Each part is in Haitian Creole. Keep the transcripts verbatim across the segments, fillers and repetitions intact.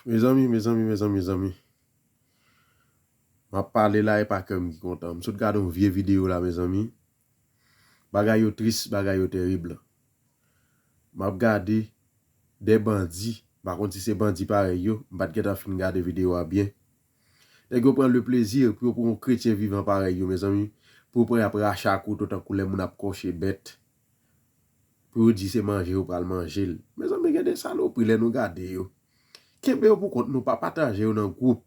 Mezanmi, mezanmi, mezanmi, mezanmi. M ap pale la, e pa kè m ki kontan. M sot gade yon vye videyo la, mezanmi. Bagay yo tris, bagay yo terib. M ap gade de bandi, m pa konn si se bandi parèy yo, m pa t gentan fin gade videyo a byen. Nèg yo pran le plezi pou yo pran yon kretyen vivan parèy yo, mezanmi, pou yo pran y ap rache a kouto tankou lè moun ap kòche bèt. Pou yo di se manje yo pral manje l. Mezanmi, gen de salopri lè nou gade yo. Kenbe yo pou kont nou, pa pataje yo nan gwoup.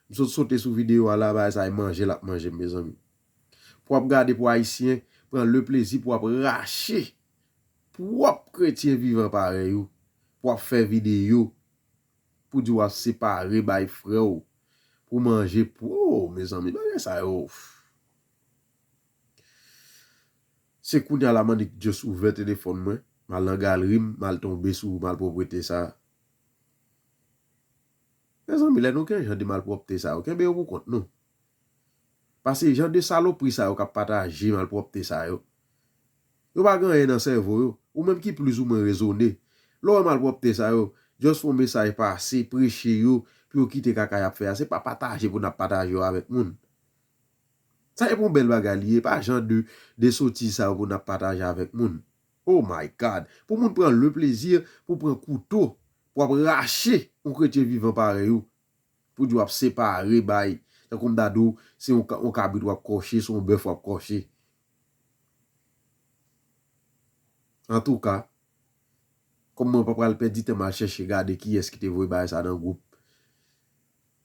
M sot sote sou videyo a la, bagay sa e manje l ap manje m, mezanmi. Pou w ap gade pou Ayisyen pran le plezi pou w ap rache pwòp kretyen vivan parèy ou, pou w ap fè videyo, pou di w ap separe bay frè w, pou manje pou, oh, mezanmi, bagay sa yo. Se kounye a la m annik just ouvè telefòn mwen, m al nan galri m, m al tonbe sou malpwòpte sa. Mezanmi, lè nou gen jan de malpwòpte sa yo, kenbe yo pou kont nou. Paske jan de salopri sa yo k ap pataje malpwòpte sa yo, yo pa gen anyen nan sèvo yo. Ou menm ki plizoumwen rezone, lè w wè malpwòpte sa yo, just fè yon mesaj pase, preche yo, pou yo kite kaka y ap fè a. Se pa pataje pou n ap pataje yo avèk moun. Sa e pa yon bèl bagay li ye, pa jan de, de sotiz sa yo pou n ap pataje avèk moun. Oh my God! Pou moun pran le plezi, pou pran kouto, pou ap rache yon kretyen vivan parèy ou, pou di w ap separe bay, tankou m ta di w, se yon ka-, yon kabrit w ap kòche, se yon bèf w ap kòche. Antouka, kòm mwen pa pral pèdi tan m al chèche gade kiyès ki te voye bagay sa nan gwoup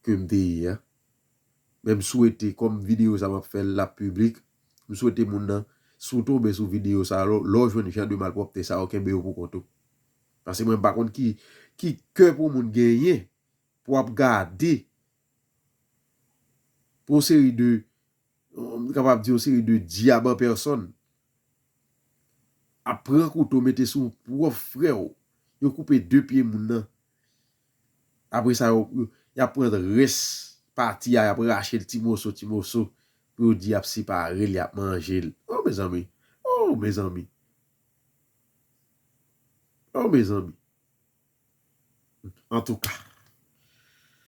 ke m te ye a. Men m swete, kòm videyo sa m ap fè l, l ap piblik, m swete moun nan, si w tonbe sou videyo sa, lè, lè w jwenn jan de malpwòpte sa yo, kenbe yo pou kont ou. Paske mwen m pa konn ki, ki kè pou moun genyen pou ap gade pou yon seri de, m kapab di yon seri de dyab an pèsòn ap pran kouto mete sou pwòp frè w. Yo koupe de pye moun nan. Apre sa, yo, yo, y ap pran rès pati a, y ap rache l ti moso, ti moso, pou yo di y ap separe l, y ap manje l. Oh, mezanmi. Oh, mezanmi. Oh, mezanmi. Antouka,